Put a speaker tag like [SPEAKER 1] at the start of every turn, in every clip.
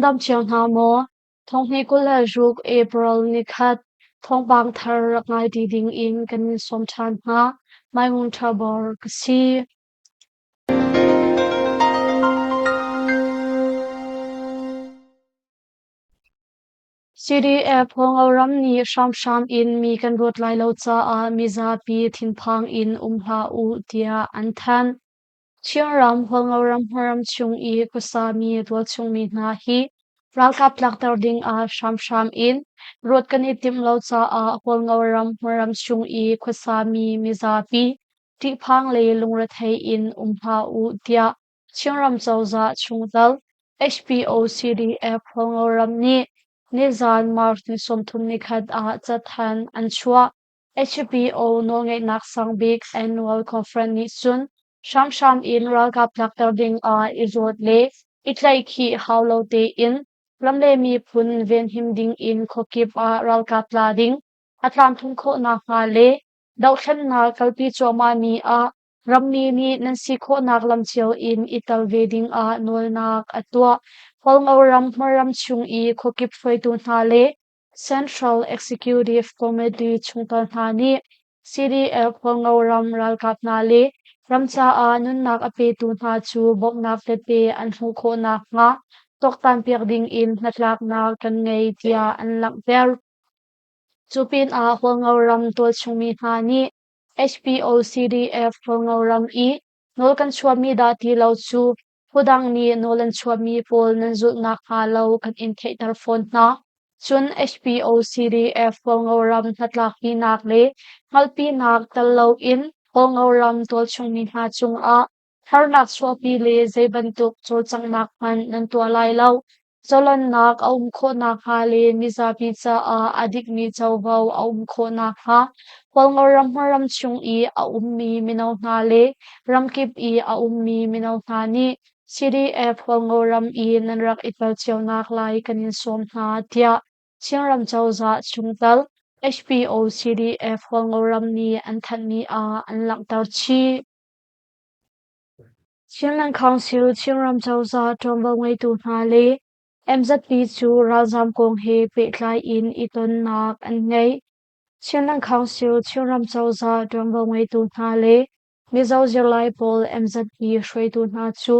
[SPEAKER 1] Nan dam cio hna maw? Thonghnih 26 April nikhat thawngpang thar rak ngai ti ding in kan in sawm ṭhan hna. Maimun Ṭhabor ka si. CDF Hualngo ram nih hramhram in mi kan ruat lai lo caah mizapi thinphang in um hlah u tiah an thanh. Chinram Hualngo ram hmaram chung i khuasami tualchungmi hna hi ralkap tlakter ding ah hramhram in ruat kan i timh lo caah Hualngo ram hmaram chung i khuasami mizapi ṭihphang le lungrethei in um hlah u tiah Chinram cozah chungtel HPO-CDF Hualngo ram nih nizan March ni 31 ah cathanh an chuah. HBO nawlngeihnak sangbik Annual Conference nih cun hramhram in ralkap tlakter ding ah i ruat le i tlaihkhih hau lo tein ram le miphun venhim ding in khuakip ah ralkap tla ding a tlamtlin khawh nakhnga le dohthlennak kalpi cuahmahmi ah rammi nih nan si khawhnak lam cio in i tel ve ding ah nawlnak a tuah. Hualngo ram hmaram chung i khuakip hruaitu hna le Central Executive Committee chungtel hna nih CDF Hualngo ram ralkap hna le ram caah nunnak a petu hna cu bawmhnak tete an hmuh khawh nakhnga tuaktanpiak ding in hnatlaknak kan ngei tiah an langhter. Cu pinah Hualngo ram tualchungmi hna nih HPO-CDF Hualngo ram i nawl kan chuahmi dah ti lo cu phudang nih nawl an chuahmi pawl nan zulh nakhnga lo kan in theihter fawn hna. Cun HPO-CDF Hualngo ram hnatlakpinak le hngalhpinak tel loin Hualngo ram tualchungmi hna cungah harnak chuahpi le zei bantuk cawlcanghnak hmanh nan tuah lai lo. Zalonnak a um khawh nakhnga le mizapi caah a dikmi covo a um khawh nakhnga Hualngo ram hmaram chung i a ummi mino hna le ramkip i a ummi mino hna nih CDF Hualngo ram i nan rak i tel cionak lai kan in sawm hna, tiah Chinram cozah chungtel HPO CDF Hualngo ram nih an thanhmi ah an langhter chih. Chinland Council Chinram cozah ṭuanvo ngeitu hna le MZP cu ralzaam kong he pehtlai in i tonnak an ngei. Chinland Council Chinram cozah ṭuanvo ngeitu hna le Mizo zirlai pawl MZP hruaitu hna cu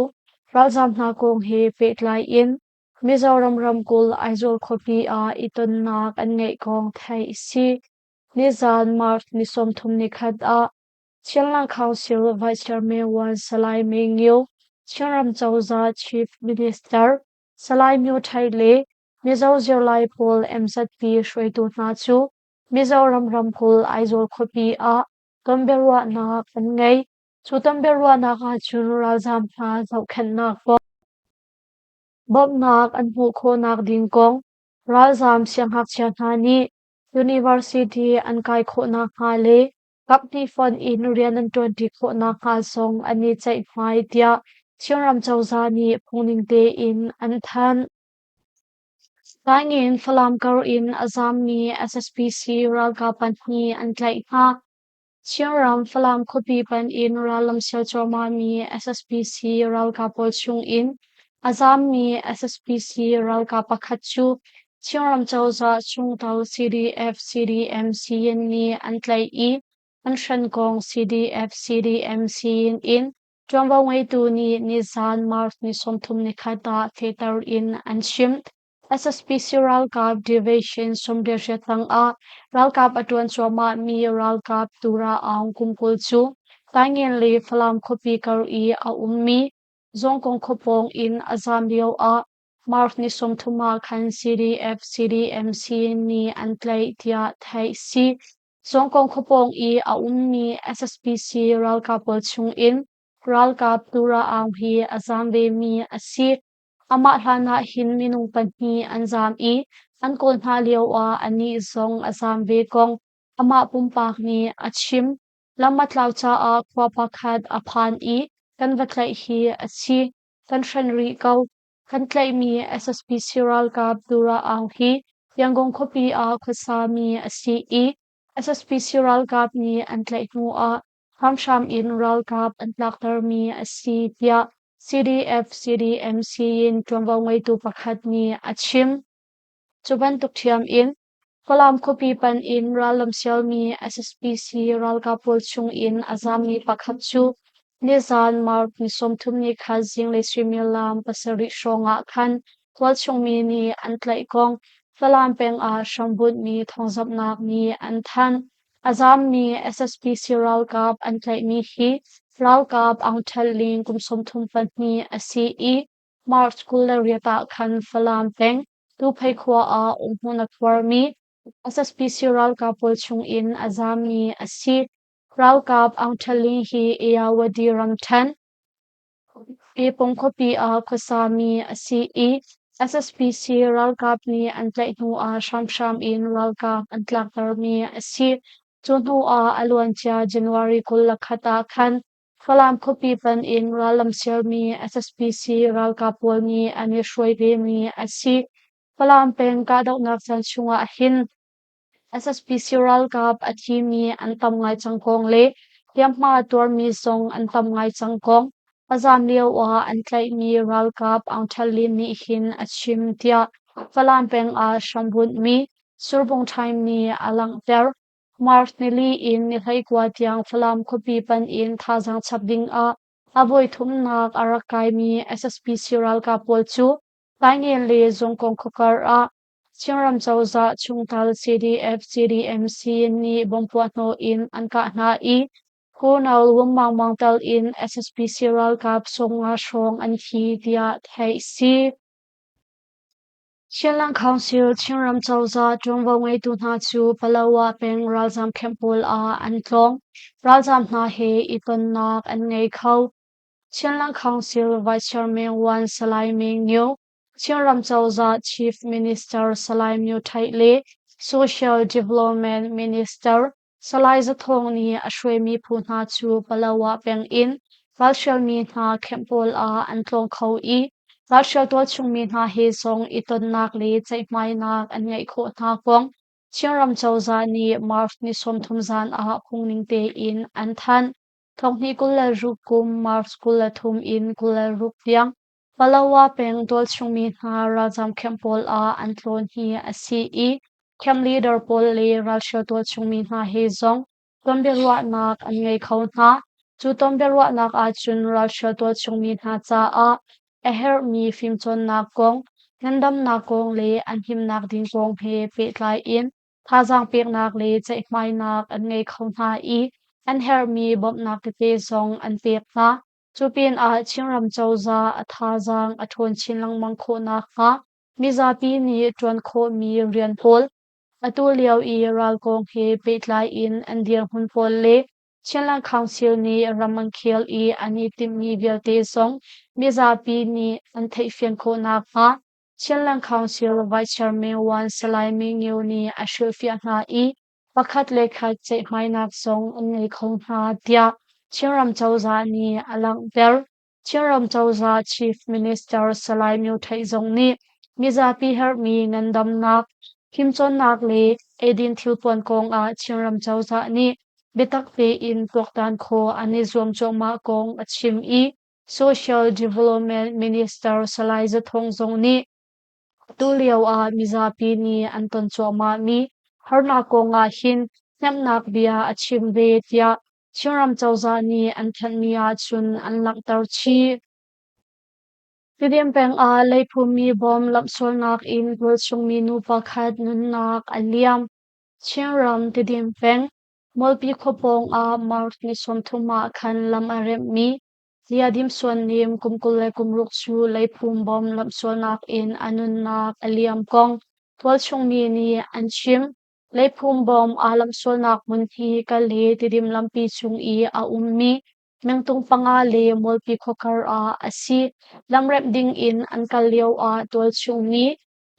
[SPEAKER 1] ralzaam hna kong he pehtlai in Mizoram ramkulh Aizawl khuapi ah i tonnak an ngeih kong theih a si. Nizaan March ni 31 ah Chinland Council Vice Chairman Wan Salai May Ngio, Chinram Cozah Chief Minister Salai Myo Thai le Mizo zirlai pawl MZP hruaitu hna cu Mizoram ramkulh Aizawl khuapi ah tonbiaruahnak an ngei. Cu tonbiaruahnak ahcun ralzaam hna zohkhenhnak kong, bawmhnak an hmuh khawhnak ding kong, ralzaam siangngakchia hna nih university an kai khawh nakhnga le kaphnih fonh in rian an ṭuanṭi khawh nakhnga zong an i ceihmai tiah Chinram cozah nih phungning tein an thanh. Taingin Falam kar in a zaammi SSPC ralkap pahnih an tlaih hna. Chinram Falam khuapi panh in rallam sial cuahmahmi SSPC ralkap pawl chung in a zaammi SSPC ralkap pakhat cu Chinram cozah chungtel CDF-CDM Siyin nih an tlaih i an hren kong CDF-CDM Siyin in ṭuanvo ngeitu nih nizaan March ni 31 ah fehter in an chim. SSPC ralkap Division 18 tangah ralkap a ṭuan cuahmahmi ralkap Tura Aung kum 20 cu Taingen le Falam khuapi kar i a ummi Zawngkong khua pawng in a zaam lioah March ni 30 ah khan CDF CDMC nih an tlaih tiah theih si. Zawngkong khua pawng i a ummi SSPC ralkap pawl chungin ralkap Tura Aung hi a zaam vemi a si. Amah hlan ah hin minung pahnih an zaam i an kawl hna lioah anih zong a zaam ve kong amah pumpak nih a chim. Lam a tlau caah khua pakhat a phan i kan va tlaih hi a si. Kan hren rih ko. Kan tlaihmi SSPC ralkap Tura Aung hi Yangon khuapi ah khuasami a si i SSPC ralkap nih an tlaih hnu ah hramhram in ralkap an tlaktermi a si tiah CDF CDMC in ṭuanvo ngeitu pakhat nih a chim. Cu bantuk ṭhiam in Falam khuapi panh in rallam sialmi SSPC ralkap pawl chung in a zaammi pakhat cu nizaan March ni 30 ni khat zinglei suimilam 7 hrawng ah khan tualchung mi nih an tlaih kong Falam peng ah hrambunhmi thawngzamhnak nih an thanh. A zaammi SSPC ralkap an tlaihmi hi ralkap Aung Thet Ling kum 32 a si i March 28 ah khan Falam peng Tuphei khua ah umhmun a khuarmi SSPC ralkap pawl chungin a zaammi a si. Ralkap Aung Thet Ling hi Ayeyarwady ramṭhen Epung khuapi ah khuasami a si i SSPC ralkap nih an tlaih hnuah hramhram in ralkap an tlaktermi a si. Cu hnuah a luancia January 21 ah khan Falam khuapi panh in rallam sialmi SSPC ralkap pawl nih an i hruai vemi a si. Falam peng kahdohnak caan chungah hin SSPC ralkap a thimi an tam ngai cang kong le hliamhma tuarmi zong an tam ngai cang kong a zaam lio ah an tlaihmi ralkap Aung Tha Lin nih hin a chim tiah Falam peng ah hrambunhmi Surbung Time nih a langhter. March nili in ni 19 tiang Falam khuapi panh in thazaang chap ding ah a voi thumnak a rak kaimi SSPC ralkap pawl cu Taingen le Zungkong khuakar ah Chinram cozah chungtel CDF CDMC nih bomb puahhnawh in an kah hna i Colonel Wum Maung Maung tel in SSPC ralkap 50 hrawng an thi tiah theih si. Chinland Council Chinram cozah ṭuanvo ngeitu hna cu Palawa peng ralzaam camp pawl ah an tlawng. Ralzaam hna he i tonnak an ngei kho. Chinland Council Vice Chairman Wan Salai Ming Nyo, Chinram cozah Chief Minister Salai Myo Thaih le Social Development Minister Salai Za Thawng nih a hruaimi phu hna cu Palawa peng in ralhrialmi hna camp pawl ah an tlawng kho i ralhrial tualchungmi hna he zong i tonnak le ceihmainak an ngeih khawh hna kong Chinram cozah nih March ni 30 zan ah phungning tein an thanh. Thonghnih 26 kum March 23 in 26 tiang Palawa peng tualchungmi hna ralzaam camp pawl ah an tlawn hi a si i camp leader pawl le ralhrial tualchungmi hna he zong tonbiaruahnak an ngei kho hna. Cu tonbiaruahnak ahcun ralhrial tualchungmi hna caah a herhmi fimcawnnak kong, ngandamnak kong le an himnak ding kong he pehtlai in thazaang peknak le ceihmainak an ngei kho hna i an herhmi bawmhnak tete zong an pek hna. Cu pinah Chinram cozah a thazaang a ṭhawn chin lengmang khawh nakhnga mizapi nih ṭuan khawhmi rian pawl, atu lio i ral kong he pehtlai in an dirhmun pawl le Chinland Council nih ram an khel i an i timhmi vialte zong mizapi nih an theihfian khawh nakhnga Chinland Council Vice Chairman Wan Salai Mingyu nih a hrilhfiah hna i pakhat le khat ceihmainak zong an ngei kho hna tiah Chinram cozah nih a langhter. Chinram cozah Chief Minister Salai Myo Thaih zong nih mizapi herhmi ngandamnak, fimcawnnak le eidin thilpuan kong ah Chinram cozah nih biatak tein tuaktan khawh an i zuam cuahmah kong a chim i Social Development Minister Salai Za Thawng zong nih Tulio ah mizapi nih an ton cuahmahmi harnak kong ah hin hnemhnak bia a chim ve tiah Chinram cozah nih an thanhmi ahcun an langhter chih. Tidim peng ah leiphummi bom lamhsualnak in tualchungmi nu pakhat nunnak a liam. Chinram Tidim peng Mualpi khua pawng ah March ni 30 ah khan lam a remhmi Ziadim Suannim kum 26 cu leiphum bom lamhsualnak in a nunnak a liam kong tualchungmi nih an chim. Leiphum bom aa lamhsualnak hmun hi Kale Tidim lampi cung i a ummi mengtung panga le Mualpi khuakar ah a si. Lamremh ding in an kal lio ah tualchungmi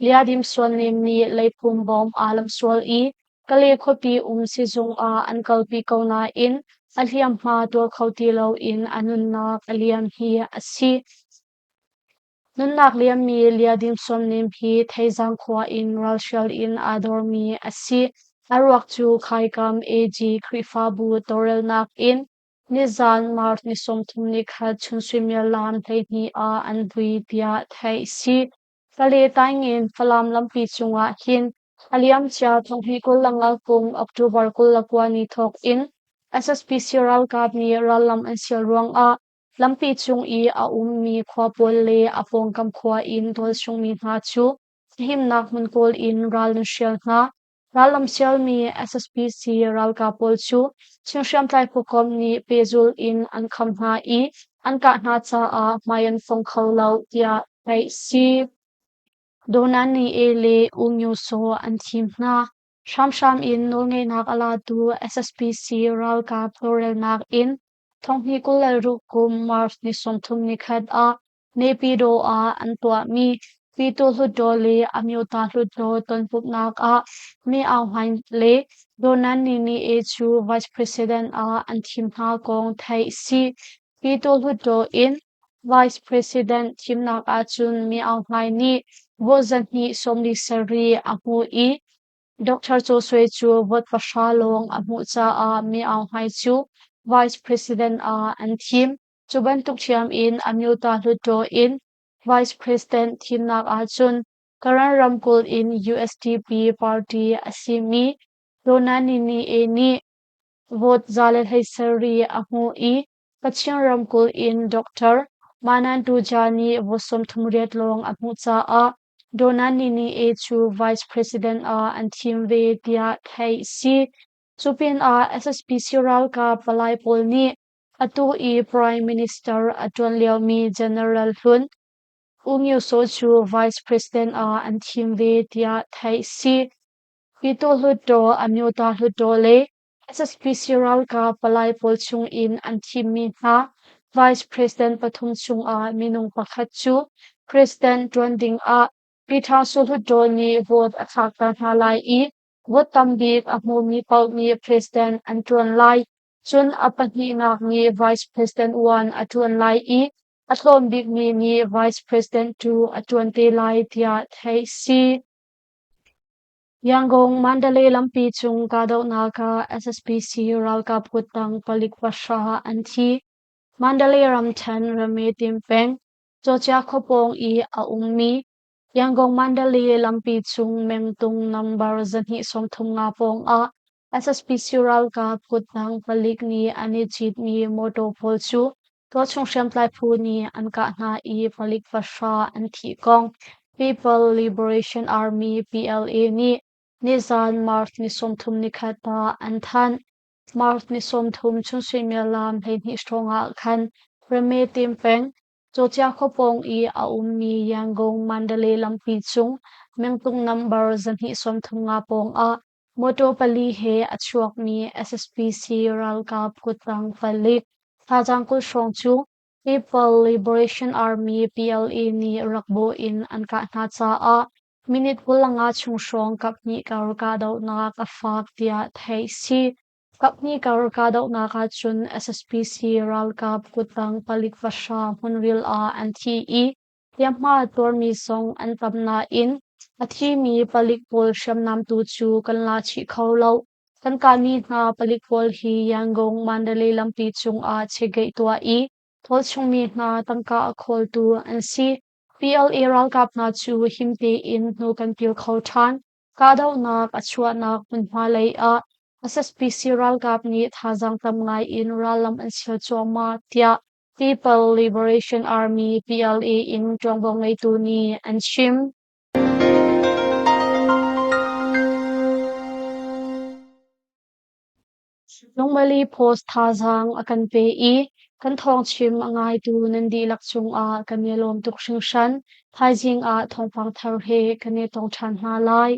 [SPEAKER 1] Liadim Suannem nih leiphum bawm aa lamhsual i Kale khuapi um sizung ah an kalpi ko nain a hliamhma tuar kho ti loin a nunnak a liam hi a si. Nunnak liammi Liadim Suannem hi Theizang khua in ralhrial in aa dormi a si. A ruak cu Khaikam AG Khrihfabu tawlrelnak in Nizaan March ni 31 chun suimilam 12 ah an vui tiah theih a si. Fale Taingen Falam lampi cungah hin a liamcia 2025 kum October 29 ni thawk in SSPC ralkap nih rallam an sial ruangah lampi cung i a ummi khua pawl le a pawngkam khua in tualchungmi hna cu himnak hmun kawl in ral an hrial hna. Rallam sialmi SSPC ralkap pawl cu Chin hriamtlai phukomh nih pehzulh in an kham hna i an kah hna caah hmai an fong kho lo tiah theih si. Donani E le U Nyo Saw an thim hna. Hramhram in nawlngeihnak a latu SSPC ralkap tawlrelnak in thonghnih 26 kum March ni 31 ah Naypyidaw ah an tuahmi Pyithu Hluttaw le Amyota Hluttaw tonpumhnak ah Mi Aung Hlaing le Donan Nini E cu Vice President ah an thim hna kong theih a si. Pyithu Hluttaw in Vice President thimnak ahcun Mi Aung Hlaing nih vote 247 a hmuh i Dr. Caw Sui cu vote 0 lawng a hmuh caah Mi Aung Hlaing cu Vice President ah an thim. Cu bantuk ṭhiam in Amyota Hluttaw in Vice President thimnak ahcun Karen ramkulh in USDP party a simi Donani Nie nih vote 117 a hmuh i Kachin ramkulh in Dr. Manan Tuja nih vote 38 lawng a hmuh caah Donani Nie cu Vice President ah an thim ve tiah theih a si. Cu pinah SSPC ralkap palai pawl nih Atu i Prime Minister a ṭuan liomi General hlun U Myo Saw cu Vice President ah an thim ve tiah theih a si. Pyithu Hluttaw, Amyota Hluttaw le SSPC ralkap palai pawl chungin an thimmi hna Vice President pathum chungah minung pakhat cu President ṭuan dingah Peter Su Hluttaw nih vote a thlakter hna lai i vote tambik a hmumi paoh nih President an ṭuan lai. Cun a pahnihnak nih Vice President one a ṭuan lai i a tlawm bikmi nih Vice President two a ṭuan te lai tiah theih a si. Yangon Mandalay lampi cung kahdohnak ah SSPC ralkap kuttang palik 0 an thi. Mandalay ramṭhen Rametin peng Cawcia khuapawng i a ummi Yangon Mandalay lampi cung mengtung nambar 235 pawng ah SSPC ralkap kuttang palik nih an i citmi mawtaw pawl cu tualchung hriamtlai phu nih an kah hna i palik 0 an thih kong People Liberation Army PLA nih nizan March ni 31 ah an thanh. March ni 30 chun suimilam 12 hrawng ah khan Rametim peng Cawcia khuapawng i a ummi Yangon Mandalay lampi cung mengtung nambar 235 pawng ah Mawtaw pali he a chuakmi SSPC ralkap kuttang palik thazaang 20 hrawng cu People Liberation Army PLA nih rak bawh in an kah hna caah minute 25 chung hrawng kaphnih kar kahdohnak a fak tiah theih a si. Kaphnih kar kahdohnak ahcun SSPC ralkap kuttang palik 0 hmunril ah an thi i Hliamhma tuarmi zong an tam nain a thimi palik pawl hriamnam tu cu kan la chih kho lo. Kan kahmi hna palik pawl hi Yangon Mandalay lampi cungah checkgate tuah i tualchungmi hna tangka a khawltu an si. PLA ralkap hna cu him tein hnu kan pil kho ṭhan. Kahdohnak a chuahnak hmunhma lei ah SSPC ralkap nih thazaang tam ngai in rallam an sial cuahmah tiah People Liberation Army PLA in ṭuanvo ngeitu nih an chim. Lungmali Post thazaang a kan pe i kan thawngchim a ngaitu nan dihlak cungah kan i lawm tuk hringhran. Thaizing ah thawngpang thar he kan i tong ṭhan hna lai.